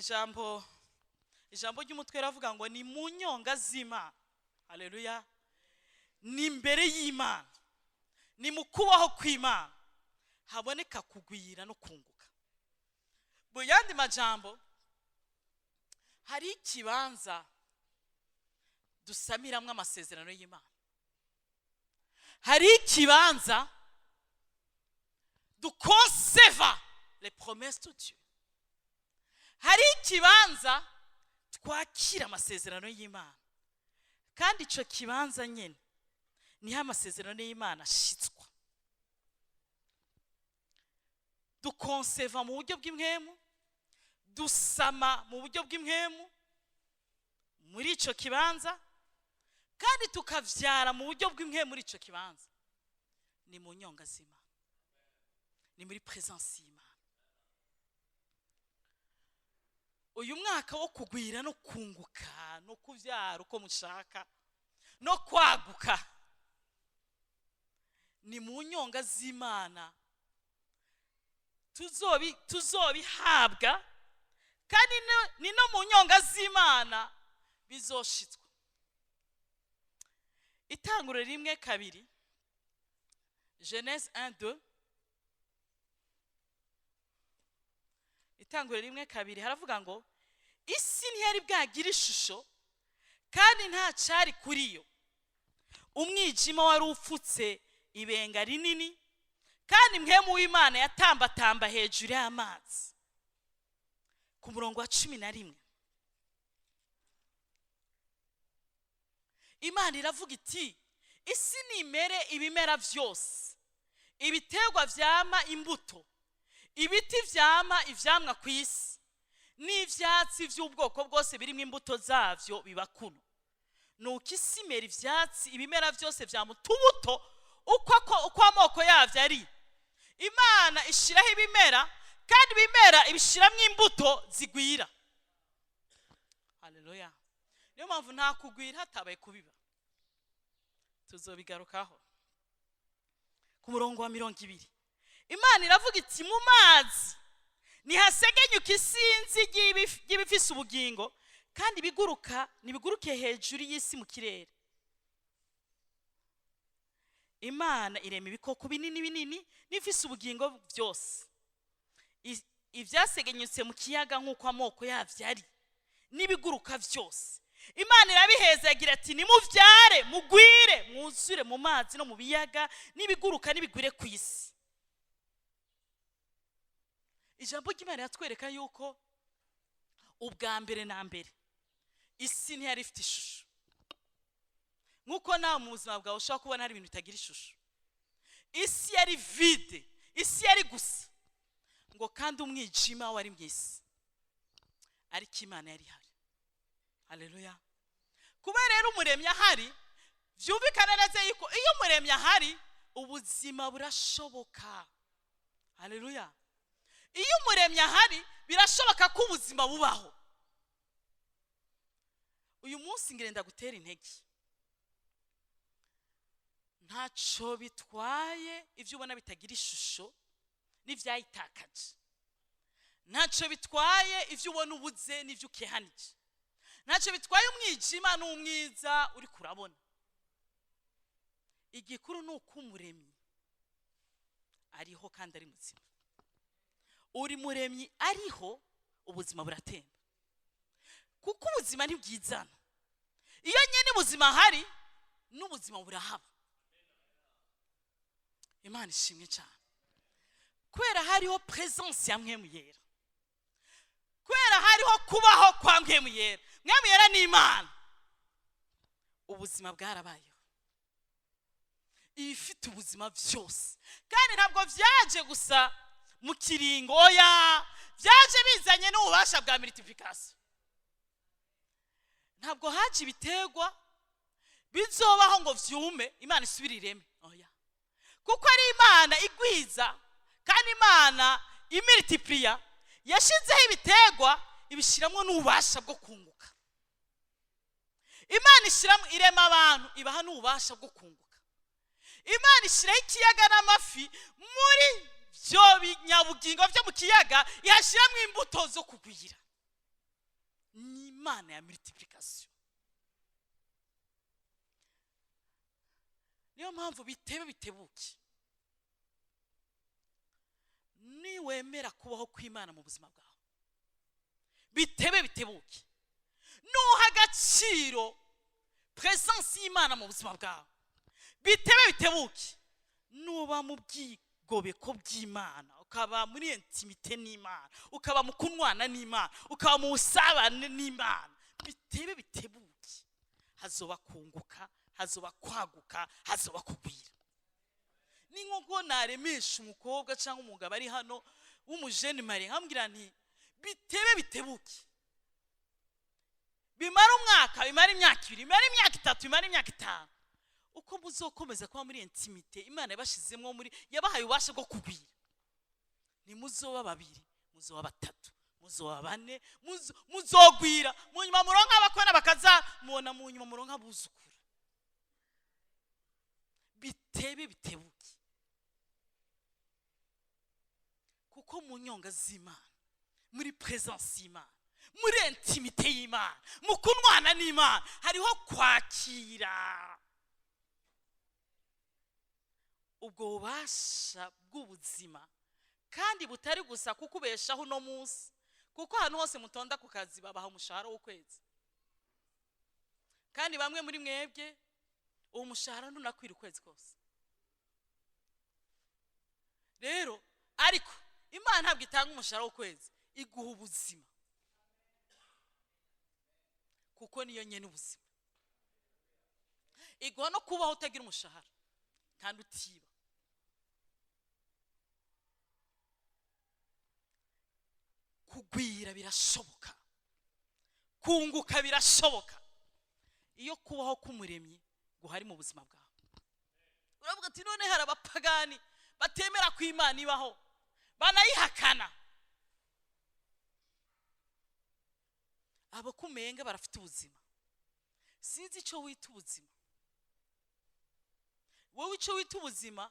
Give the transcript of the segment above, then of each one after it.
Ijambo ry'umutwe ravuga ngo ni mu nyonga z'Imana. Haleluya! Ni imbere y'Imana, ni mu kubaho kw'Imana haboneka kugwira no kunguka. Mu yandi majambo, hari ikibanza dusamiramwo amasezerano y'Imana, hari ikibanza dukonseva les promesses de Dieu, hari ikibanza twakira amasezerano y'Imana. Kandi icyo kibanza nyine niho amasezerano y'Imana ashitswa. Dukonseva mu buryo bw'impwemu, dusama mu buryo bw'impwemu muri icyo kibanza, kandi tukabyara mu buryo bw'impwemu muri icyo kibanza. Ni mu nyonga z'Imana, ni muri présence y'Imana. Uyu mwaka wo kugwira no kunguka no kubyara uko mushaka no kwaguka, ni mu nyonga z'Imana tuzobihabwa, kandi ni no mu nyonga z'Imana bizoshitswa. Itanguro 1:2, Genèse 1:2. Itanguro 1:2 haravuga ngo isi ntiyari bwagire ishusho kandi nta cyari kuri yo, umwijima wari upfutse ibenga rinini, kandi mpwemu w'Imana yatambatamba hejuru y'amazi. Ku murongo wa 11, Imana iravuga iti isi nimere ibimera byose, ibiterwa vyama imbuto, ibiti vyama ivyamwa ku isi, n'ivyatsi vy'ubwoko bwose birimo imbuto zavyo biba kuno. Nuko isi imera ivyatsi, ibimera byose vyama utubuto uko amoko yavyo ari. Imana ishiraho ibimera, kandi ibimera ibishiramwo imbuto zigwira. Haleluya! Niyo mpamvu nta kugwira hatabaye kubiba. Tuzobigarukaho. Ku murongo wa 20, Imana iravuga iti mu mazi ntihasegenyuka isinzi ry'ibifise ubugingo, kandi ibiguruka nibiguruke hejuru y'isi mu kirere. Imana irema ibikoko binini binini n'ibifise ubugingo byose, ibyasegenyutse mu kiyaga nk'uko amoko yabyo ari, n'ibiguruka byose. Imana irabihezagira ati nimuvyare mugwire, mwuzure mu mazi no mu biyaga, n'ibiguruka n'ibigwire ku isi. Ijambo ry'Imana riratwereka yuko ubwa mbere na mbere isi ntiyari ifite ishusho, nk'uko nawe mu buzima bwawe ushobora kubona hari ibintu bitagira ishusho. Isi yari vide, isi yari gusa ngo kandi umwijima wari mu isi, ariko Imana yari ihari. Haleluya! Kuba rero Umuremyi ahari, byumvikana neza yuko iyo Umuremyi ahari ubuzima burashoboka. Haleluya! Iyo Umuremyi ahari birashoboka ko ubuzima bubaho. Uyu munsi ngenda gutera intege: ntaco bitwaye ibyo ubona bitagira ishusho n'ivyayitakaje, ntacyo bitwaye ibyo ubona ubuze n'ibyo ukehanije, ntacyo bitwaye umwijima n'umwiza uri kurabona. Igikuru ni uko Umuremyi ariho kandi ari muzima. Uri Muremyi ariho, ubuzima buratemba, kuko ubuzima ntibwizana. Iyo nyine ubuzima ahari, n'ubuzima burahaba. Imana ishimwe cyane kubera hariho présence ya Mpwemu Yera, kubera hariho kubaho kwa Mpwemu Yera. Mpwemu Yera ni Imana. Ubuzima bwarabayeho, ibifite ubuzima byose. Kandi ntabwo byaje gusa mu kiringo, oya, byaje bizanye n'ububasha bwa multiplication. Ntabwo haje ibiterwa bizobaho ngo vyume, Imana isubire ireme, oya, kuko ari Imana igwiza kandi Imana imilitipuriya. Yashyizeho ibiterwa, ibishyiramo n'ububasha bwo kunguka. Imana ishyiramo, irema abantu, ibaha n'ububasha bwo kunguka. Imana ishyiraho ikiyaga n'amafi, muri byo binyabugingo byo mu kiyaga ihashyiramo imbuto zo kugwira. Ni Imana ya multiplication. Niyo mpamvu bitebe bitebuke, niwemera kubaho kw'Imana mu buzima bwawe, bitebe bitebuke, nuha agaciro presence y'Imana mu buzima bwawe, bitebe bitebuke, nuba mu bwigobeko bw'Imana, ukaba muri intimité n'Imana, ukaba mu kunwana n'Imana, ukaba mu busabane n'Imana, bitebe bitebuke hazoba kunguka, hazoba kwaguka, hazoba kugwira. Ni nko naremesha umukobwa cyangwa umugabo ari hano w'umu jeune marié, nkambwira nti: "Bitebe bitebuke, bimara umwaka, bimara imyaka 2, bimara imyaka 3, bimara imyaka 5, uko muzokomeza kuba muri intimité Imana yabashizemo, muri yabahaye ububasha bwo kugwira, ntimuzoba babiri, muzoba batatu, muzoba bane, muzogwira. Mu nyuma muronka abakwana, bakazamubona, mu nyuma muronka abuzukuru." Bitebe bitebuke, kuko mu nyonga z'Imana, muri presence y'Imana, muri intimité y'Imana, mu kunwana n'Imana, hariho kwakira ubwo bubasha bw'ubuzima, kandi butari gusa kukubeshaho uno munsi, kuko ahantu hose mutonda ku kazi babaha umushahara w'ukwezi, kandi bamwe muri mwebwe uwo mushahara ntunakwira ukwezi kose. Rero ariko Imana ntabwo itanga umushahara w'ukwezi, iguha ubuzima, kuko niyo nyene ubuzima. Iguha no kubaho utagira umushahara kandi utiba. Kugwira birashoboka, kunguka birashoboka, iyo kubaho k'Umuremyi guhari mu buzima bwawe. Uravuga ati: "None hari abapagani batemera ko Imana ibaho, banayihakana, abo kumenga barafite ubuzima." Sinzi icyo wita ubuzima wowe. Icyo wita ubuzima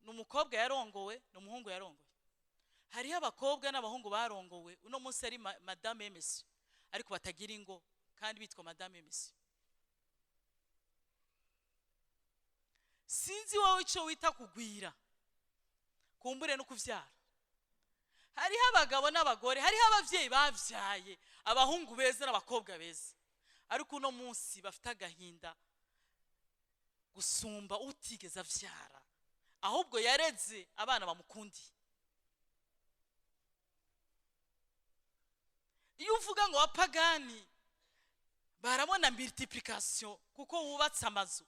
ni umukobwa yarongowe, ni umuhungu yarongowe. Hariho abakobwa n'abahungu barongowe uno munsi ari madame, monsieur, ariko batagira ingo kandi bitwa madame, monsieur. Sinzi wowe icyo wita kugwira, kumbure no kubyara. Hariho abagabo n'abagore, hariho ababyeyi babyaye abahungu beza n'abakobwa beza, ariko uno munsi bafite agahinda gusumba utigeze abyara, ahubwo yareze abana bamukundiye. Iyo uvuga ngo abapagani barabona multiplication kuko wubatse amazu,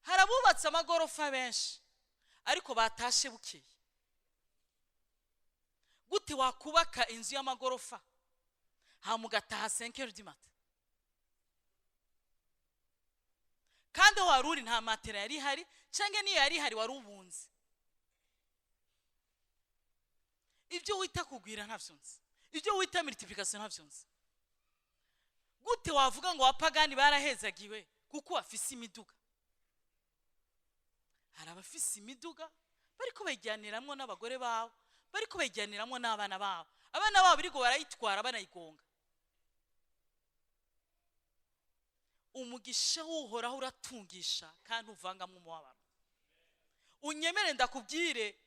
hari abubatse amagorofa benshi ariko batashe bukeye. Gute wakubaka inzu y'amagorofa hama ugataha 5 du matin, kandi aho wari uri nta matera yari ihari, cyangwa niyo yari ihari wari ubunze? Ibyo wita kugwira ntabyo nzi, ibyo wita multiplication ntabyo nzi. Gute wavuga ngo abapagani barahezagiwe kuko bafise imiduga? Hari abafise imiduga bariko bayijyaniramwo n'abagore babo, bariko bayijyaniramwo n'abana babo, abana babo biriko barayitwara banayigonga. Umugisha w'Uhoraho uratungisha kandi uvangamwo umubabaro. Unyemere ndakubwire,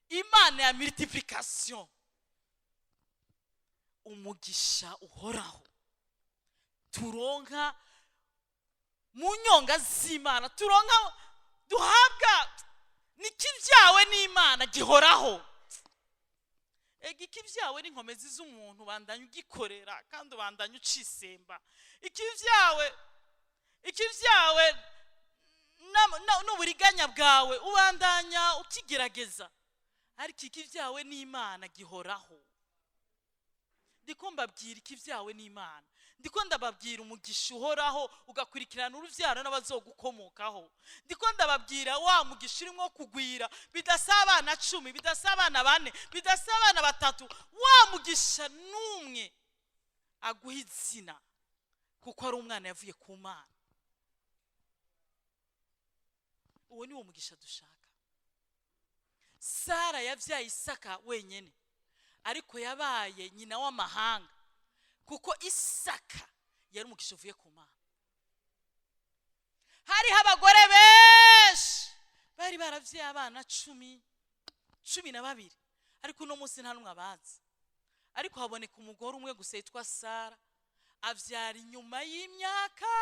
Imana ya multiplication, umugisha uhoraho turonka mu nyonga z'Imana, turonka duhabwa nikibyawe n'Imana gihoraho. Ega ikibyawe n'inkomezi z'umuntu, ubandanya ugikorera kandi ubandanya ucisemba. Ikibyawe n'uburiganya bwawe, ubandanya ukigerageza, ariko ikibyawe n'Imana gihoraho. Ndiko mbabwira ikibyawe n'Imana, ndiko ndababwira umugisha uhoraho ugakurikirana urubyaro n'abazogukomokaho. Ndiko ndababwira wa mugisha urimo kugwira, bidasaba abana 10, bidasaba abana 4, bidasaba abana 3. Wa mugisha n'umwe aguha izina kuko ari umwana yavuye ku Mana. Uwo ni wo mugisha dushaka. Sara yabyaye Isaka wenyine, ariko yabaye nyina w'amahanga. Kuko Isaka yari umugisha uvuye ku Mana. Hariho abagore benshi bari baravyaye abana 10, 12, ariko uno munsi nta n'umwe abazi. Ariko haboneka umugore umwe gusa yitwa Sara, avyara inyuma y'imyaka.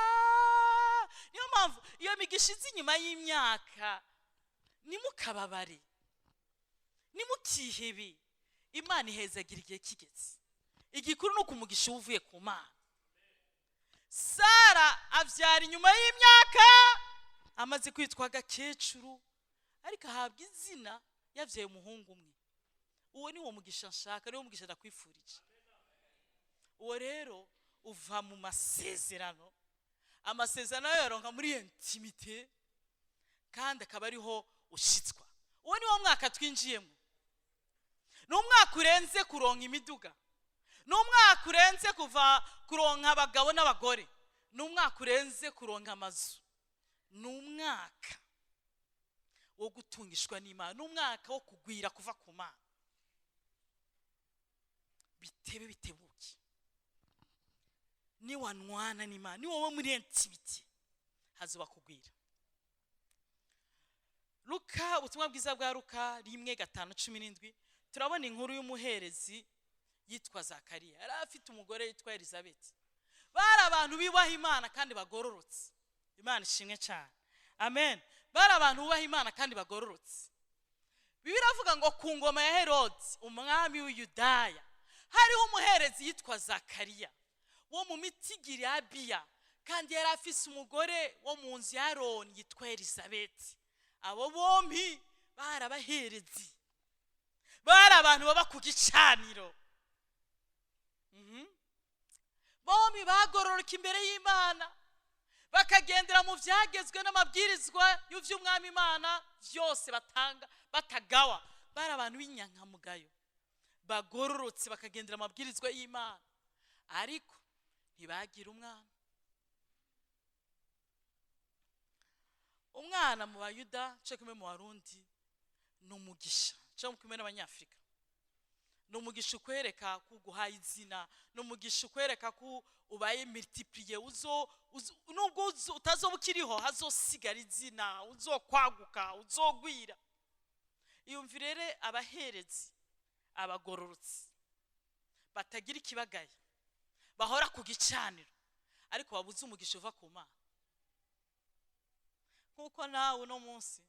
Niyo mpamvu iyo migisha iza inyuma y'imyaka, nimukababare, nimukihebe. Imana ihezagira igihe kigeze. Igikuru ni uko umugisha uba uvuye ku Mana. Sara avyara inyuma y'imyaka, amaze kwitwa agakecuru, ariko ahabwa izina yavyaye umuhungu umwe. Uwo ni wo mugisha nshaka, niwo mugisha ndakwifurije. Uwo rero uva mu masezerano. Amasezerano yayo yaronka muri intimité, kandi akaba ariho ushitswa. Uwo ni wo mwaka twinjiyemo. Ni umwaka urenze kuronka imiduga, ni umwaka urenze kuva kuronka abagabo n'abagore, ni umwaka urenze kuronka amazu, ni umwaka wo gutungishwa n'Imana, ni umwaka wo kugwira kuva ku Mana. Bitebe bitebuke, niwanwana n'Imana, ni wowe muri intimité, hazoba kugwira. Luka, ubutumwa bwiza bwa Luka 1:5-17, turabona inkuru y'umuherezi yitwa Zakariya. Yari afite umugore yitwa Elizabeth. Bari abantu bubaha Imana kandi bagororotse. Imana ishimwe cyane, amen. Bari abantu bubaha Imana kandi bagororotse. Bibiliya iravuga ngo ku ngoma ya Herodi umwami w'Yudaya hariho umuherezi yitwa Zakariya wo mu mitigiri ya Abiya, kandi yari afise umugore wo mu nzu ya Aroni yitwa Elizabeth. Abo bombi bari abaherezi, bari abantu baba ku gicaniro. Bombi bagororoka imbere y'Imana, bakagendera mu byagezwe n'amabwirizwa y'uby'umwami Imana byose batanga batagawa. Bari abantu b'inyankamugayo, bagororotse, bakagendera amabwirizwa y'Imana, ariko ntibagira umwana. Umwana mu Bayuda cyo kimwe mu Barundi ni umugisha, cyo kimwe n'Abanyafurika ni umugisha ukwereka ko uguhaye izina, ni umugisha ukwereka ko ubaye multiplier, nubwo utazoba ukiriho hazosigara izina, uzokwaguka, uzogwira. Iyumvire rero abaherezi, abagororotsi batagira ikibagaya, bahora ku gicaniro, ariko babuze umugisha uva ku Mana. Nkuko nawe uno munsi,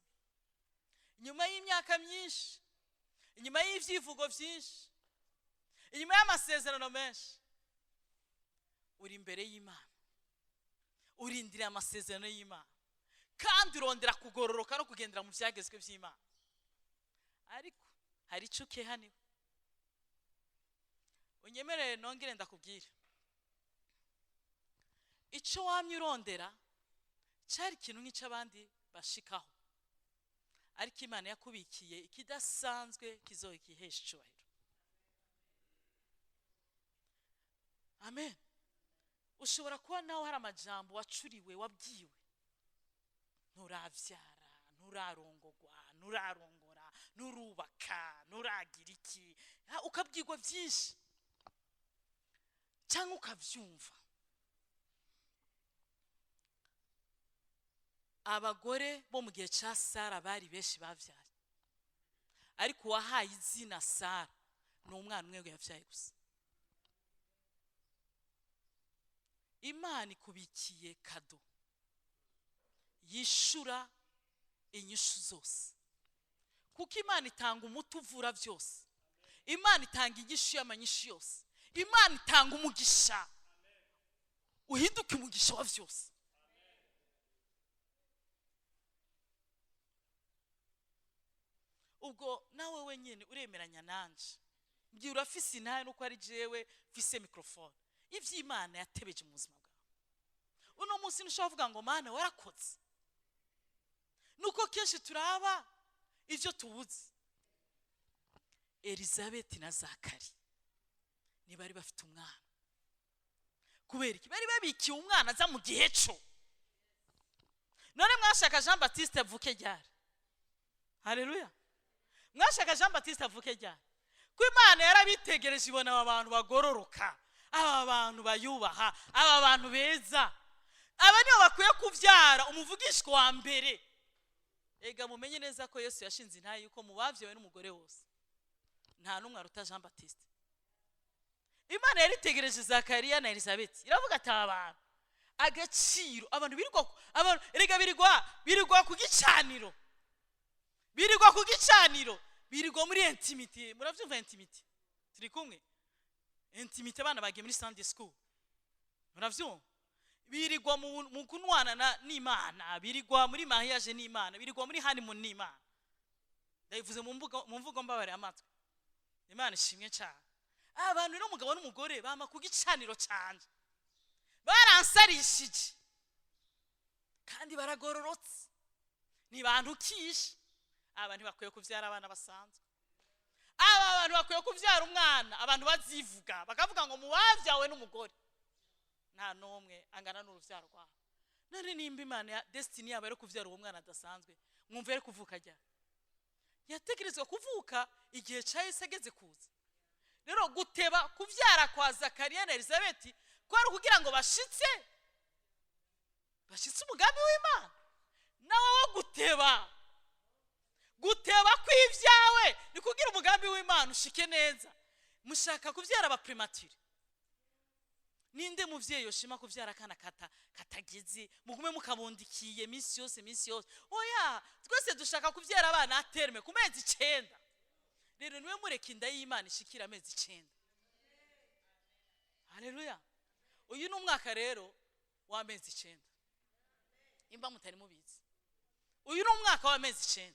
inyuma y'imyaka myinshi, inyuma y'ivyivugo vyinshi, inyuma y'amasezerano menshi, uri imbere y'Imana, urindiriye amasezerano y'Imana, kandi urondera kugororoka no kugendera mu vyagezwe vy'Imana, ariko hari ico ukehaniwe. Unyemerere nongere ndakubwira, ico wamye urondera cari ikintu nk'ic'abandi bashikaho, ariko Imana yakubikiye ikidasanzwe kizohesha icubahiro. Amen. Ushobora kuba nawe hari amajambo wacuriwe, wabwiwe: nturavyara, nturarongogwa, nturarongora, nturubaka, nturagira iki, ukabwirwa byinshi cyangwa ukavyumva. Abagore bo mu gihe ca Sara bari benshi bavyaye, ariko uwahaye izina Sara ni umwana umwe yavyaye gusa. Imana ikubikiye kado yishura inyishu zose, kuko Imana itanga umuti uvura byose, Imana itanga inyishu y'amanyishu yose, Imana itanga umugisha uhinduke umugisha wa byose. Ubwo nawe wenyine uremeranya nanje, mbwira urafise intahe nuko ari jewe mfise microphone, ivy'Imana yatebeje mu buzima bwawe uno munsi ntushobora kuvuga ngo Mana warakoze. Nuko kenshi turaba ivyo tubuze. Elizabeth na Zakari ntibari bafite umwana. Kubera iki? Bari babikiye umwana aza mu gihe co. None mwashaka Jean Baptiste avuke ryari? Haleluya. Mwashaka Jean Baptiste avuke ryari? Ko Imana yarabitegereje ibona aba bantu bagororoka, Aba bantu bayubaha, aba bantu beza, aba nibo bakwiye kubyara umuvugishwa wa mbere. Ega mumenye neza ko Yesu yashinze intahe yuko mu bavyawe n'umugore wose nta n'umwe aruta Jean Baptiste. Imana yaritegereje Zakariya na Elizabeth, iravuga ati: "Aba bantu agaciro, abantu birirwa, abantu erega birirwa ku gicaniro, birirwa ku gicaniro, birirwa muri intimité." Muravyumva intimité? Turi kumwe? Intimité, abana bagiye muri Sunday school, muravyumva? Birirwa mu kunwana n'Imana, birirwa muri mariage n'Imana, birirwa muri honeymoon n'Imana. Ndabivuze mu mvugo mbabare amatwi. Imana ishimwe cyane. Abantu rero, umugabo n'umugore bama ku gicaniro canje, baransarishije kandi baragororotse, ntibantukishe. Aba ntibakwiye kubyara abana basanzwe, aba bantu bakwiye kubyara umwana abantu bazivuga, bakavuga ngo mu babyawe n'umugore nta n'umwe angana n'urubyaro rwabo. None nimba Imana ya destiny yabo ari kubyara uwo mwana adasanzwe, mwumva yari kuvuka ajya yatekerezwa kuvuka igihe cya Yesu ageze kuza. Rero guteba kubyara kwa Zakariya na Elizabeth kwari ukugira ngo bashitse umugambi w'Imana. Nawe wo guteba kw'ibyawe ni kugira umugambi w'Imana ushike neza. Mushaka kubyara aba prématurés? Ninde muvyeyi yoshima kuvyara akana katageze, mugume mukabundikiye minsi yose, minsi yose? Oya, twese dushaka kuvyara abana à terme, ku mezi 9. Rero niwe mureka inda y'Imana ishikira amezi 9. Haleluya! Uyu ni umwaka rero w'amezi 9. Imba mutari mubizi, uyu ni umwaka w'amezi 9.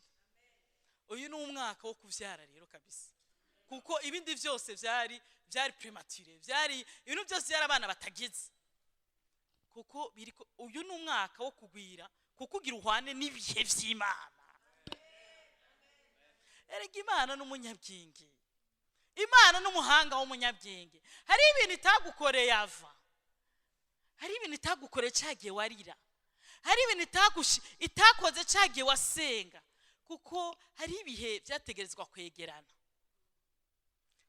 Uyu ni umwaka wo kuvyara rero kabisa, kuko ibindi byose byari prématuré, byari ibintu byose byari abana batageze, kuko biriko. Uyu ni umwaka wo kugwira, kuko ugira uhwane n'ibihe vy'Imana. Erega Imana n'umunyabwenge, Imana n'umuhanga w'umunyabwenge. Hari ibintu itagukoreye ava, hari ibintu itagukoreye cyagiye warira, hari ibintu itakoze cyagiye wasenga, kuko hari ibihe byategerezwa kwegerana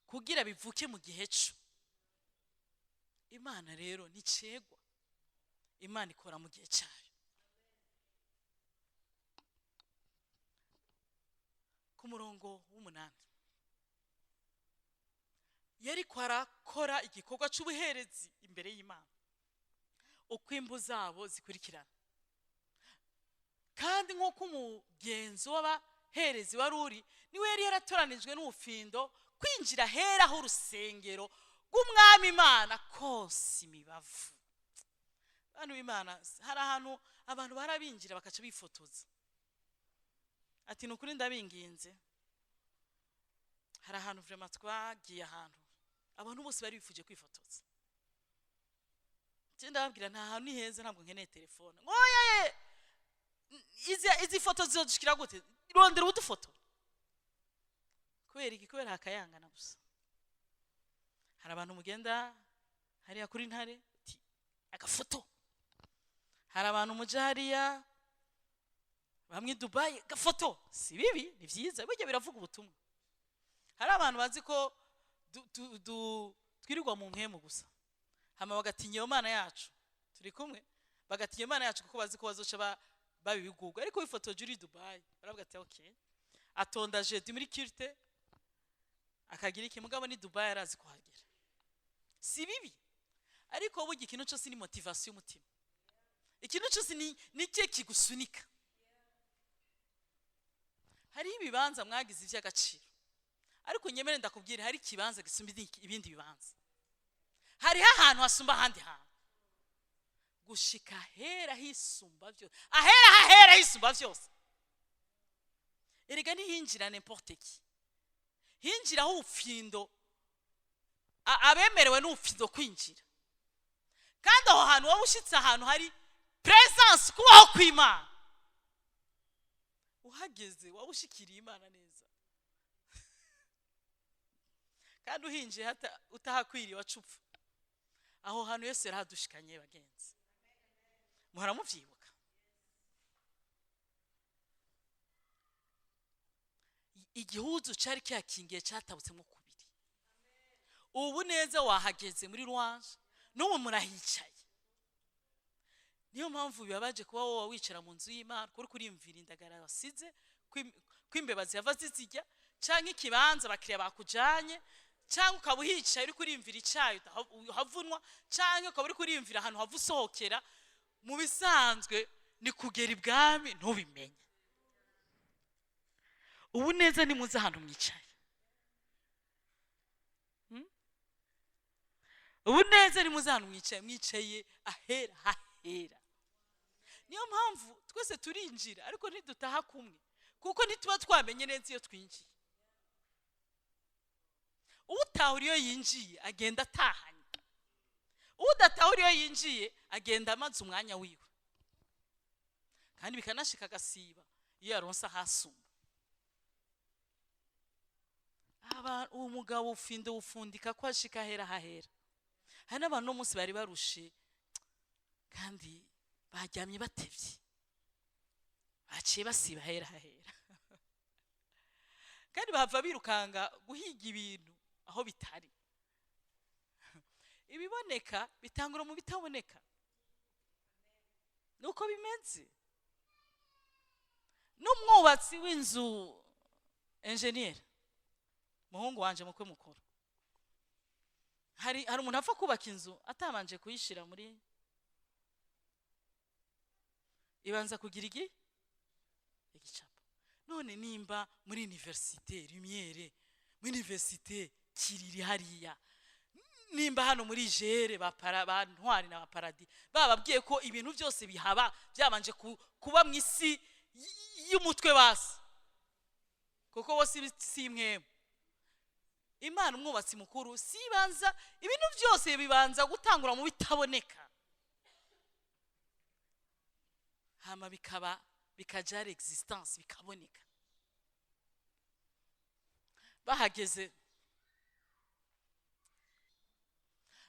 kugira bivuke mu gihe cyo. Imana rero nticegwa, Imana ikora mu gihe cyayo. Ku murongo w'8, yariko arakora igikorwa cy'ubuherezi imbere y'Imana uko imbu zabo zikurikirana, kandi nk'uko umugenzo w'abaherezi wari uri, niwe yari yaratoranijwe n'ubufindo kwinjira ahera h'urusengero rw'Umwami Imana kose imibavu. Bantu b'Imana, hari ahantu abantu barabinjira bakaca bifotoza. Ati: "Ni ukuri ndabinginze." Hari ahantu vraiment twagiye, ahantu abantu bose bari bifuje kwifotoza. Njye ndababwira: "Nta hantu ni heza, ntabwo nkeneye telefone." Oya ye, izi foto zizodushikira gute? Rondera udufotora. Kubera iki? Kubera hakayangana gusa. Hari abantu mugenda hariya kuri Ntare, uti agafoto. Hari abantu muja hariya bamwe i Dubayi, gafoto. Si bibi, ni byiza, burya biravuga ubutumwa. Hari abantu bazi ko twirirwa mu mpemu gusa, hama bagatinya iyo Mana yacu. Turi kumwe? Bagatinya Imana yacu kuko bazi ko bazoca babibigurwa. Ariko wifotoje uri i Dubayi, baravuga ati: "Okay, atonda jeudi muri culte, akagira iki, mugabo ni Dubayi, arazi kuhagera." Si bibi, ariko burya ikintu cyose ni motivation y'umutima. Ikintu cyose ni cye kigusunika. Hariho ibibanza mwagize iby'agaciro, ariko nyemere ndakubwira, hari ikibanza gisumba ibindi bibanza. Hariho ahantu hasumba ahandi hantu, gushika ahera hisumba byose, ahera hahera hisumba byose. Erega ntihinjira n'importe qui, hinjiraho ubufindo, abemerewe n'ubufindo kwinjira. Kandi aho hantu waba ushyitse, ahantu hari presence, kubaho kw'Imana, uhageze waba ushikiriye Imana neza. Kandi uhinjiye utahakwiriye, wacupfa. Aho hantu Yesu yarahadushikanye. Bagenzi, muhora mubyibuka igihuzu cyari kihakingiye, cyatabutsemo kubiri. Ubu neza wahageze muri louange, n'ubu murahicaye. Niyo mpamvu bibabaje kuba wowe wicara mu nzu y'Imana kuri kurimvira indagara wasize, kw'imbeba zihava zizirya, canke ikibanza abakiriya bakujanye, cyangwa ukaba uhicaye uri kurimvira icyayi uhavunwa, cyangwa ukaba uri kurimvira ahantu hava usohokera. Mu bisanzwe ni kugera ibwami ntubimenye. Ubu neza nimuze ahantu mwicaye. Ubu neza nimuze ahantu mwicaye, mwicaye ahera hahera. Niyo mpamvu twese turinjira ariko ntidutaha kumwe, kuko ntituba twamenye neza iyo twinjiye. Utahura iyo yinjiye agenda atahanye, udatahura iyo yinjiye agenda amaze umwanya wiwe, kandi bikanashika agasiba iyo yaronse ahasumba. Aba uwo mugabo ufindo ufundika ko ashika ahera hahera. Hari n'abantu uno munsi bari barushe kandi baryamye batevye, baciye basiba ahera hahera, kandi bahava birukanga guhiga ibintu aho bitari. Ibiboneka bitangura mu bitaboneka, nuko bimeze. N'umwubatsi w'inzu, enjeniyeri, muhungu wanje mukwe mukuru, hari umuntu apfa kubaka inzu atabanje kuyishira muri ibanza kugira igicapo. None nimba muri université Lumière, muri université Kiriri hariya, nimba hano muri jere ba para ba Ntwari na ba Paradis bababwiye ko ibintu byose bihaba byabanje kuba mu isi y'umutwe, basi kuko bose si imwemu. Imana umwubatsi mukuru si ibanza, ibintu byose bibanza gutangura mu bitaboneka, hama bikaba bikaja existence, bikaboneka. Bahageze,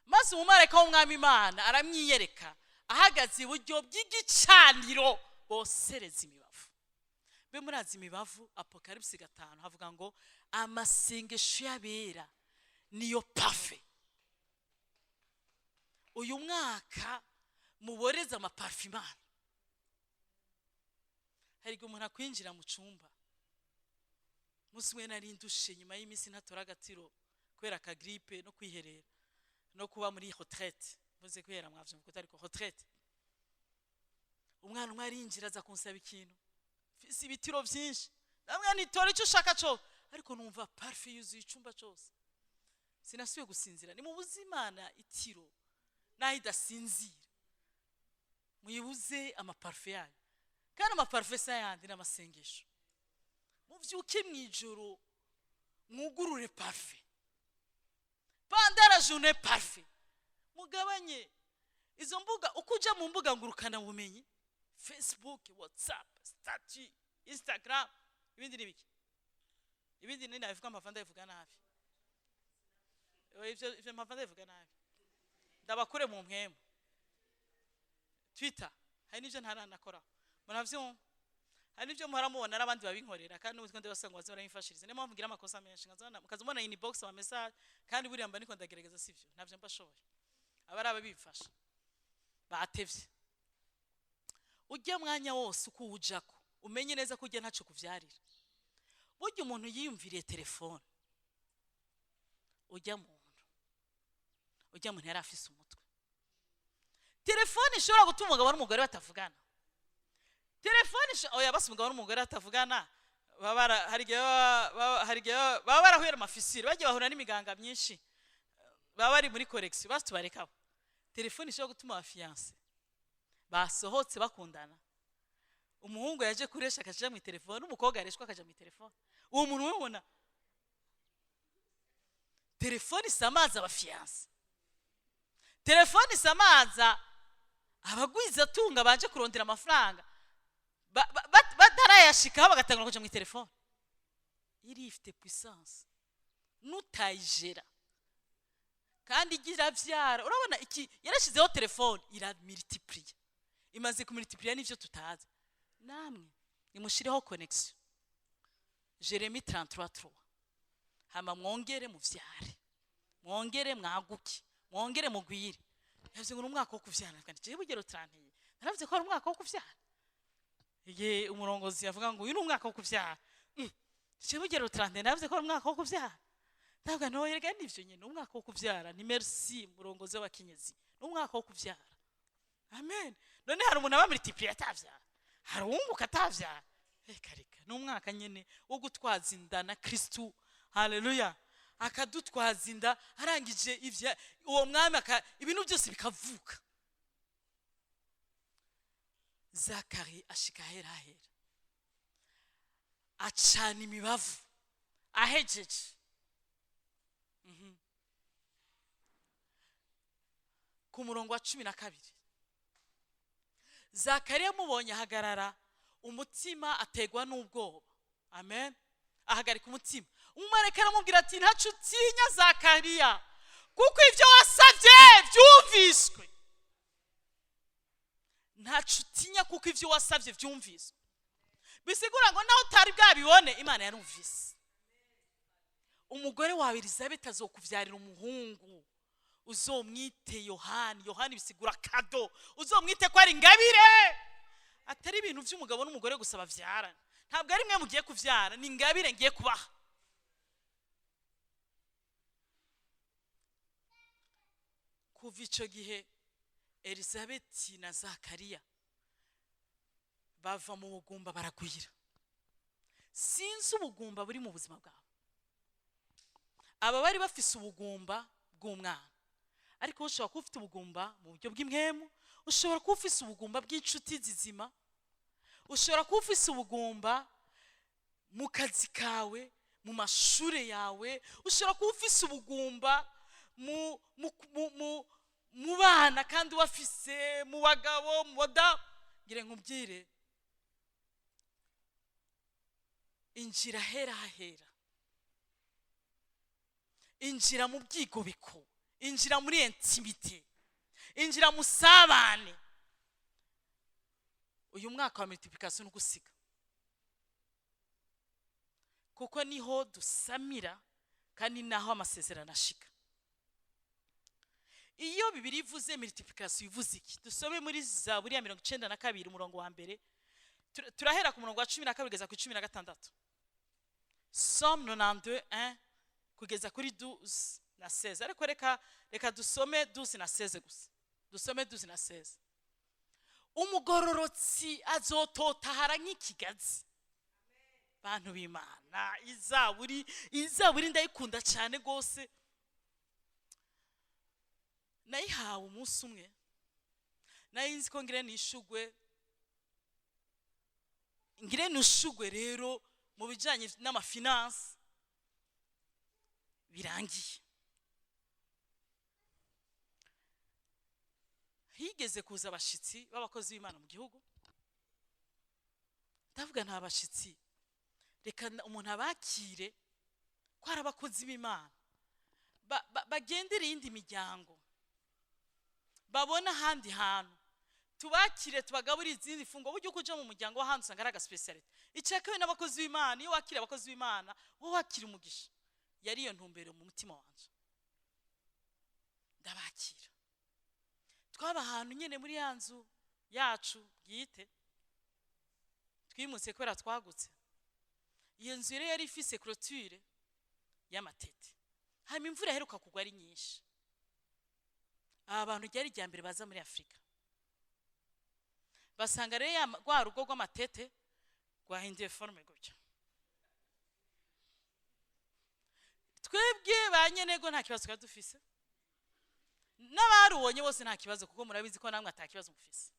maze umumarayika w'Umwami Imana aramwiyereka ahagaze iburyo bw'igicaniro bosereza imibavu. Be murazi imibavu, Apocalypse 5 havuga ngo amasengesho y'abera niyo parfum. Uyu mwaka muboreze amaparfum Imana. Hari igihe umuntu akwinjira mu cumba. Umunsi umwe nari ndushe nyuma y'iminsi ntatora agatiro kubera akagripe no kwiherera no kuba muri retraite. Mvuze kwihera mwavyumva ko ariko retraite. Umwana umwe arinjira aza kunsaba ikintu, mfise ibitiro vyinshi, namwe nitora icyo ushaka cyo, ariko numva parfum yuzuye icumba cose, sinasubiye gusinzira. Ni mu Imana itiro naho idasinzira, muyibuze amaparfum yayo. Kandi amaparfum si ayandi, n'amasengesho. Muvyuke mw'ijoro mwugurure parfum pendant la journée, parfum. Mugabanye izo mbuga. Uko uja mu mbuga ngurukana bumenyi, Facebook, WhatsApp, statut, Instagram, ibindi n'ibiki, ibindi ni nabivuga mpava ndabivuga nabi. Oya, ivyo mpava ndabivuga nabi, ndabakure mu mpwemu. Twitter, hari n'ivyo ntaranakoraho, muravyumva. Hari n'ivyo muhora mubona ari abandi babinkorera, kandi n'ubu ndabasanga baza barabimfashiriza. Niyo mpamvu ngira amakosa menshi, mukaza mubona inbox ama message, kandi buriya mba niko ndagerageza, sivyo, ntavyo mba ashoboye, aba ari ababimfasha batevye. Ujya mwanya wose uko uwujako, umenye neza ko ujya ntaco kuvyarira. Burya umuntu yiyumviriye telefone, ujya muntu yari afise umutwe. Telefone ishobora gutuma umugabo n'umugore batavugana. Telefone oya, basi umugabo n'umugore batavugana, hari igihe baba barahuye amafisire, bagiye bahura n'imiganga myinshi, baba bari muri correction, basi tubarekaho. Telefone ishobora gutuma abafiancés basohotse bakundana, umuhungu yaje kuresha akaja mu telefone, n'umukobwa yareshwa akaja mu telefone. Uwo muntu wibona telefone isamaza abafiancés, telefone isamaza abagwiza tunga baje kurondera amafaranga, batarayashikaho bagatangura kuja mu telefone. Iri ifite puissance nutayijera, kandi igira vyara. Urabona iki yarashizeho telefone iramultiplier, imaze kumultiplier n'ivyo tutazi. Namwe nimushireho connexion Jérémie 33:3, hama mwongere muvyare. Mwongere mwaguke, mwongere mugwire. Yavuze ngo ni umwaka wo kuvyara. Kandi jewe bugero tranteye naravuze ko ari umwaka wo kuvyara. Igihe umurongozi yavuga ngo uyu ni umwaka wo kuvyara, jewe bugero tranteye naravuze ko ari umwaka wo kuvyara. Ndavuga no erega nivyo nyene, umwaka wo kuvyara. Ni merci murongozi w'abakenyezi, ni umwaka wo kuvyara. Amen. None hari umuntu aba multiplier atavyara? Hari uwunguka atavyara? Reka reka, ni umwaka nyene wo gutwaza inda na Kristu. Haleluya! Akadutwaza inda, arangije ivya uwo mwami ibintu byose bikavuka. Zakari ashika ahera ahera, acana imibavu ahejeje. Ku murongo wa 12, Zakariya amubonye ahagarara umutima, ategwa n'ubwoba. Amen. Ahagarika umutima. Umumarayika aramubwira ati: "Ntaco utinya, Zakariya, kuko ibyo wasabye byumviswe." Ntaco utinya kuko ibyo wasabye byumviswe. Bisigura ngo nawe utari bwabibone, Imana yarumvise. Umugore wawe Elizabeth azokuvyarira umuhungu, uzomwite Yohani. Yohani bisigura cadeau. Uzomwite ko ari ingabire, atari ibintu by'umugabo n'umugore gusa bavyarana. Ntabwo ari mwe mugiye kuvyara, ni ingabire ngiye kubaha. Kuva ico gihe Elizabeth na Zakariya bava mu bugumba, baragwira. Sinzi ubugumba buri mu buzima bwawe. Aba bari bafise ubugumba bw'umwana, ariko ushobora kuba ufite ubugumba mu buryo bw'impwemu, ushobora kuba ufise ubugumba bw'inshuti zizima, ushobora kuba ufise ubugumba mu kazi kawe, mu mashure yawe, ushobora kuba ufise ubugumba mu bana kandi wafise, mu bagabo, mu badamu. Ngire nkubwire, injira hera hahera, injira mu byigobeko, injira muri intimité, injira musabane. Uyu mwaka wa multiplication n'ugusiga, kuko niho dusamira kandi naho amasezerano ashika. Iyo Bibiliya ivuze multiplication ivuze iki? Dusome muri Zaburi ya 92, umurongo wa mbere. Turahera ku murongo wa 12 kugeza ku 16. Psalm 92 1 kugeza kuri 12 na 16. Ariko reka dusome 12 na 16 gusa. Dusome 12 na 16. Umugororotsi azototahara nk'ikigazi. Bantu b'Imana, izaburi ndayikunda cyane gose. Nayihawe umunsi umwe, nari nzi ko ngire nishugwe, ngire nishugwe rero mu bijanye n'amafinanse birangiye. Higeze kuza abashitsi b'abakozi b'Imana mu gihugu. Ndavuga nta bashitsi, reka umuntu abakire ko ari abakozi b'Imana, bagendere iyindi miryango, babone ahandi hantu, tubakire, tubagaburire izindi fungo. Burya uko uja mu muryango w'ahandi usanga ari agaspecialite. Icya kabiri, n'abakozi b'Imana, iyo wakira abakozi b'Imana wowe wakira umugisha. Yari iyo ntumbero mu mutima wanje, ndabakira. Twaba ahantu nyene muri ya nzu yacu bwite, twimutse kubera twagutse. Iyo nzu rero yari ifise clôture y'amatete, hanyuma imvura iheruka kugwa ari nyinshi. Aba bantu ryari irya mbere baza muri Afurika, basanga rero rwa rugo rw'amatete rwahinduye forme gutya. Twebwe ba nyenego nta kibazo twari dufise, n'abarubonye bose nta kibazo, kuko murabizi ko namwe ata kibazo mufise.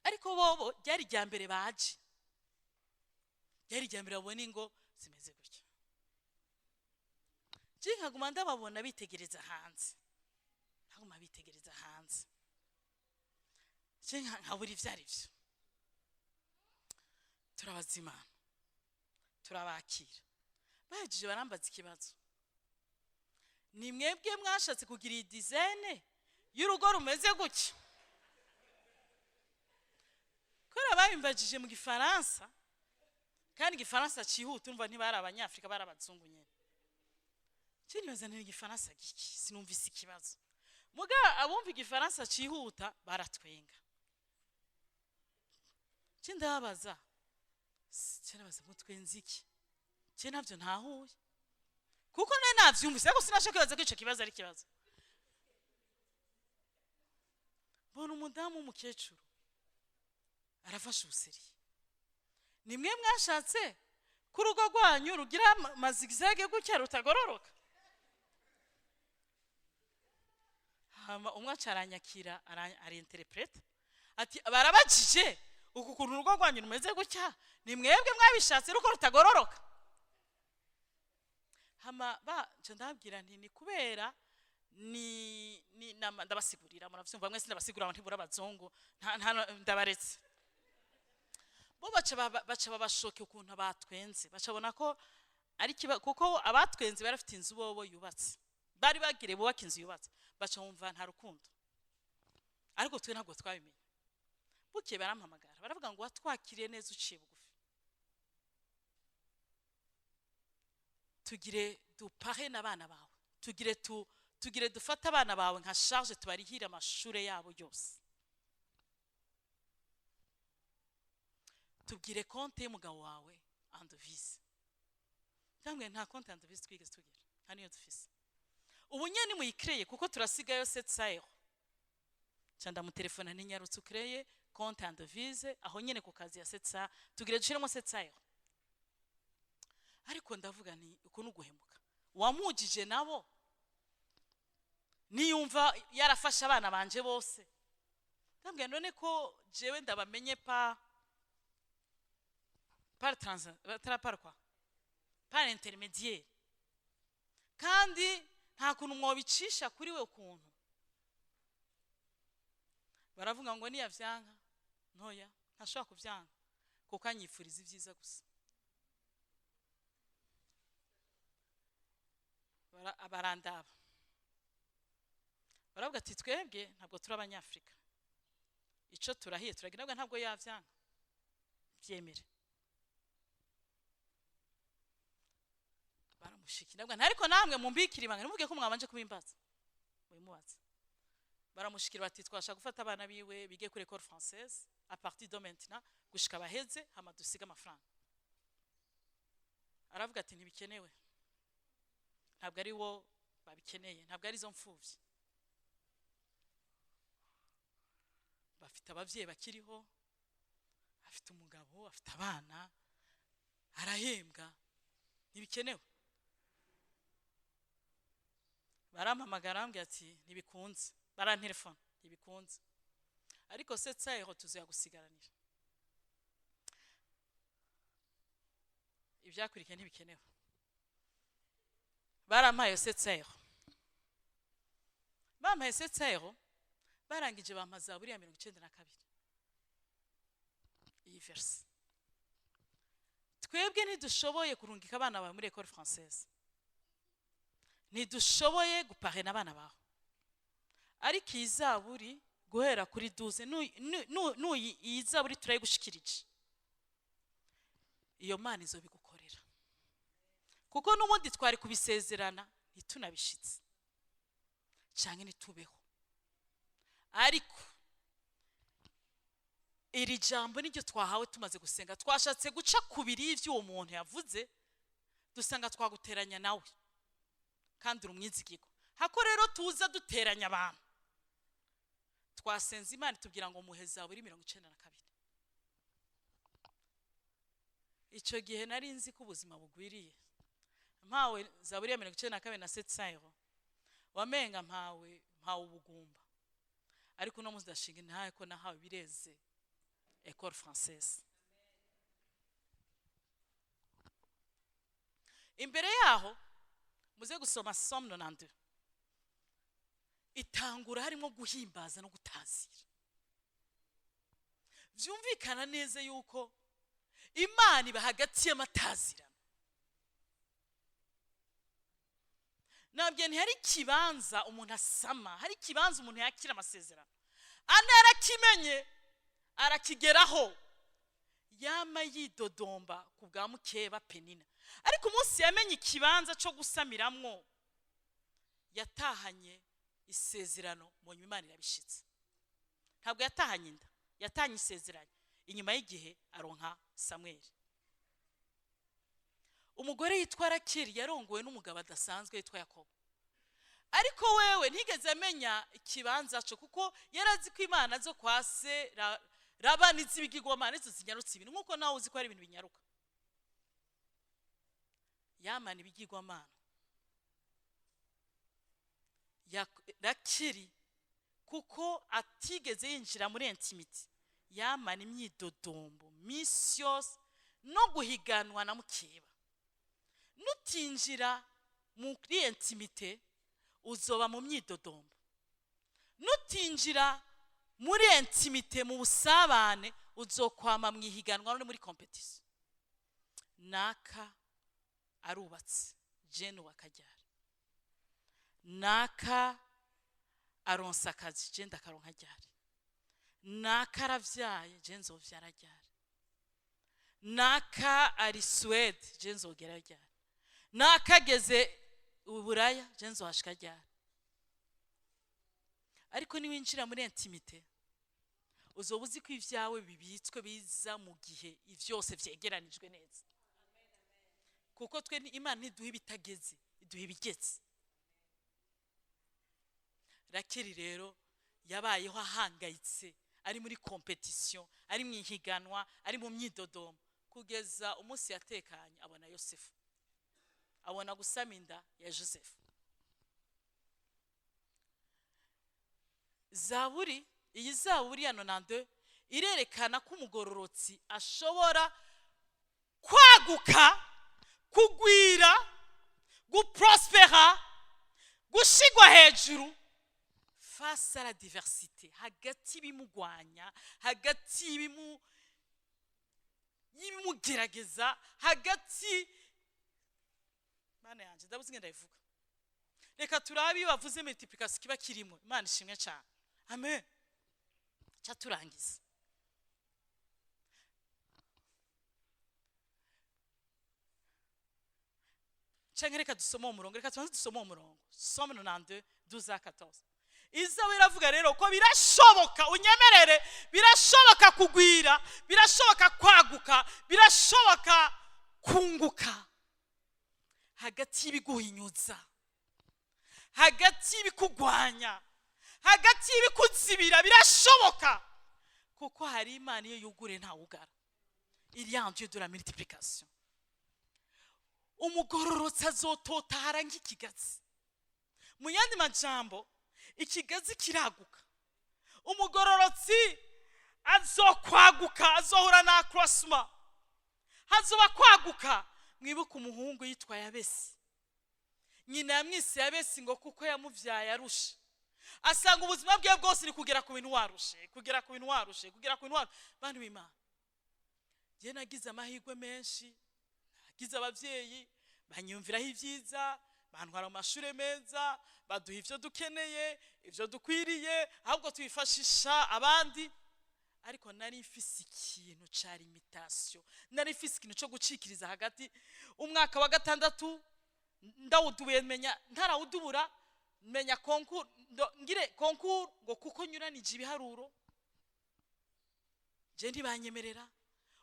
Ariko bobo ryari irya mbere baje, ryari irya mbere babona ingo zimeze gutya. Je nkaguma ndababona bitegereza hanze, nkaguma bitegereza hanze, je nkabura ivyo ari vyo. Turabaza Imana, turabakira. Bahejeje barambaza ikibazo: ni mwebwe mwashatse kugira iyi design y'urugo rumeze gutya? Kubera babimbajije mu gifaransa, kandi igifaransa cihuta, urumva ntibari abanyafrika, bari abazungu nyene. Je nibaza nti igifaransa giki? Sinumvise ikibazo. Muga abumva igifaransa cihuta baratwenga. Je ndababaza, je ndabaza mutwenze iki? Je navyo ntahuye, kuko nari navyumvise, ariko sinashaka kwibaza ko ico kibazo ari ikibazo. Mbona umudamu w'umukecuru arafashe ubuseri: "Nimwe mwashatse ko urugo rwanyu rugira ama zigzag gutya, rutagororoka." Hama umwe aca aranyakira, arinterprete ati: "Barabajije uku kuntu urugo rwanyu rumeze gutya, ni mwebwe mwabishatse ruko rutagororoka?" Hama ba nca ndababwira nti ni kubera ni ndabasigurira. Muravyumva mwese, ndabasigurira, ntibura abazungu, nta ndabaretse. Bo baca babashoke ukuntu abatwenze, bacabona ko ari kiba, kuko abatwenze bari bafite inzu bobo yubatse, bari bagire bubaka inzu yubatse, baca bumva nta rukundo. Ariko twe ntabwo twabimenye. Bukeye barampamagara, baravuga ngo: "Watwakiriye neza, uciye bugufi, tugire dupare n'abana bawe, tugire dufate abana bawe nka charge, tubarihire amashure yabo yose. Tubwire konti y'umugabo wawe en devise." Ndamwe nta konti en devise twigeze tugira, nta niyo dufise. Ubu nyene muyikireye, kuko turasigayo 700 euro. Ca ndamutelefona nti: "Nyarutse ukreye konti en devise aho nyene ku kazi ya 700, tugire dushiremo 700 euro." Ariko ndavuga nti uku ni uguhemuka. Wamujije nabo niyumva yarafashe abana banje bose. Ndambwira none ko jewe ndabamenye par trans par quoi, par intermédiaire, kandi nta kuntu mwobicisha kuri we. Ukuntu baravuga ngo niyavyanka, ntoya ntashobora kuvyanka kuko anyifuriza ibyiza gusa. Barandaba, baravuga ati: "Twebwe ntabwo turi abanyafurika, ico turahiye turagira." Ntabwo yavyanka, byemere. Baramushikira, ntabwo, ariko namwe mumbikire ibanga, ntimuvuge ko mwabanje kubimbaza, mubimubaze. Baramushikira bati: "Twashaka gufata abana biwe bige kuri école française à partir de maintenant gushika baheze, hama dusige amafaranga." Aravuga ati: "Ntibikenewe, ntabwo ari wo babikeneye, ntabwo ari izo mfuvyi, bafite abavyeyi bakiriho, afite umugabo, afite abana, arahembwa, ntibikenewe." Barampamagara, bambwira ati ntibikunze, barantelefona, ntibikunze, ariko 700 euro tuzoyagusigaranira. Ibyakurikiye ntibikenewe. Barampaye 700 euro, bampaye 700 euro, barangije bampa zaburi ya 92, iyi verse: "Twebwe ntidushoboye kurungika abana bawe muri école française, ntidushoboye guparena abana bawe, ariko iyi zaburi guhera kuri 12, iyi zaburi turayigushikirije, iyo Mana izobigukorera, kuko n'ubundi twari kubisezerana ntitunabishitse canke ntitubeho, ariko iri jambo niryo twahawe tumaze gusenga. Twashatse guca kubiri y'ivyo uwo muntu yavuze, dusanga twaguteranya nawe, kandi uri umwizigirwa. Hako rero tuza duteranya abantu, twasenze Imana itubwira ngo muhe zaburi 92." Icyo gihe nari nzi ko ubuzima bugwiriye. Mpawe zaburi ya 92 na 700 euro, wamenga mpawe ubugumba. Ariko uno munsi ndashinga intahe ko nahawe bireze école française. Imbere yaho muze gusoma Psalm 92, itangura harimo guhimbaza no gutazira. Byumvikana neza yuko Imana iba hagati y'amatazirano. Nabyo ntihari ikibanza umuntu asama, hari ikibanza umuntu yakira amasezerano. Ana yarakimenye, arakigeraho, yama yidodomba ku bwa mukeba Penina, ariko umunsi yamenye ikibanza cyo gusamiramwo. Yatahanye isezerano, mu nyuma Imana irabishitse. Ntabwo yatahanye inda, yatahanye isezerano. Inyuma y'igihe aronka Samweli. Umugore yitwa Rakeli yarongowe n'umugabo adasanzwe yitwa Yakobo, ariko wewe ntigeze amenya ikibanza cyo, kuko yari azi ko imana zo kwa se Labani z'ibigirwamana nizo zinyarutse ibintu, nk'uko nawe uzi ko ari ibintu binyaruka. Yamana ibigirwamana. Rakeli, kuko atigeze yinjira muri intimité, yamana imyidodombo minsi yose no guhiganwa na mukeba. Nutinjira muri intimité, uzoba mu myidodombo. Nutinjira muri intimité, mu busabane, uzokwama mu ihiganwa no muri compétition. Naka arubatse, jene wakaryara. Naka aronsa akazi, je ndakaronka ryari? Naka aravyaye, je nzovyara ryari? Naka ari Suède, je nzogera ryari? Naka ageze Uburaya, je nzohashika ryari? Ariko niwinjira muri intimité, uzoba uzi ko ibyawe bibitswe, biza mu gihe vyose vyegeranijwe neza, kuko twe Imana ntiduha ibitageze, iduha ibigeze. Rakeli rero yabayeho ahangayitse, ari muri compétition, ari mu ihiganwa, ari mu myidodomo, kugeza umunsi yatekanye, abona Yosefu, abona gusama inda ya Josefu. Zaburi, iyi zaburi ya 92 irerekana ko umugororotsi ashobora kwaguka, kugwira, guprospera, gushigwa hejuru face à l'adversité, hagati y'ibimugwanya, hagati y'ibimugerageza, hagati. Mana yanjye, ndabuze ingenda ndabivuga. Reka turabe iyo bavuze multiplication kiba kirimo. Imana ishimwe cyane, amen. Ca turangiza. Canke reka dusome uwo murongo, reka tubanze dusome uwo murongo. Psaume 92, 12 à 14. Izawe iravuga rero ko birashoboka, unyemerere, birashoboka kugwira, birashoboka kwaguka, birashoboka kunguka hagati y'ibiguhinyuza, hagati y'ibikugwanya, hagati y'ibikuzibira. Birashoboka, kuko hari Imana iyo yugure ntawugara. Il y a un Dieu de la multiplication. Umugororotsi azototahara nk'ikigazi. Mu yandi majambo, ikigazi kiraguka. Umugororotsi azokwaguka, azohura na accroissement, hazoba kwaguka. Mwibuke umuhungu yitwa Yabesi. Nyina yamwise Yabesi ngo kuko yamuvyaye arushe. Asanga ubuzima bwe bwose ni kugera ku bintu warushe, kugera ku bintu warushe, kugera ku bintu warushe. Bantu b'Imana, njye nagize amahirwe menshi, nagize abavyeyi banyumviraho ibyiza, bantwara mu mashuri meza, baduha ivyo dukeneye, ivyo dukwiriye, ahubwo tubifashisha abandi. Ariko nari mfise ikintu ca limitation, nari mfise ikintu co gucikiriza hagati. Umwaka wa gatandatu ndawudubuye, menya ntarawudubura, menya concours, ngire concours ngo kuko nyuranije ibiharuro, je ntibanyemerera.